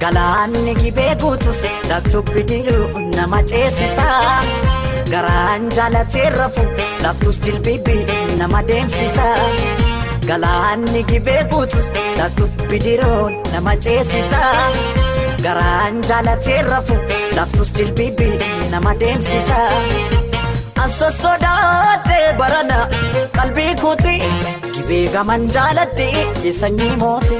Galaanni gibee guutus laaftuu bidiruu nama ceesisa. Garaan jaalatee rafu laaftus jilbibi nama deemsisa. Galaanni gibee guutus laaftuuf bidiruu nama ceesisa. Garaan jaalatee rafu laaftus jilbibi nama deemsisa. An sossodaadhee barana qalbii kooti gibee gaman jaaladhee sanyii mooti.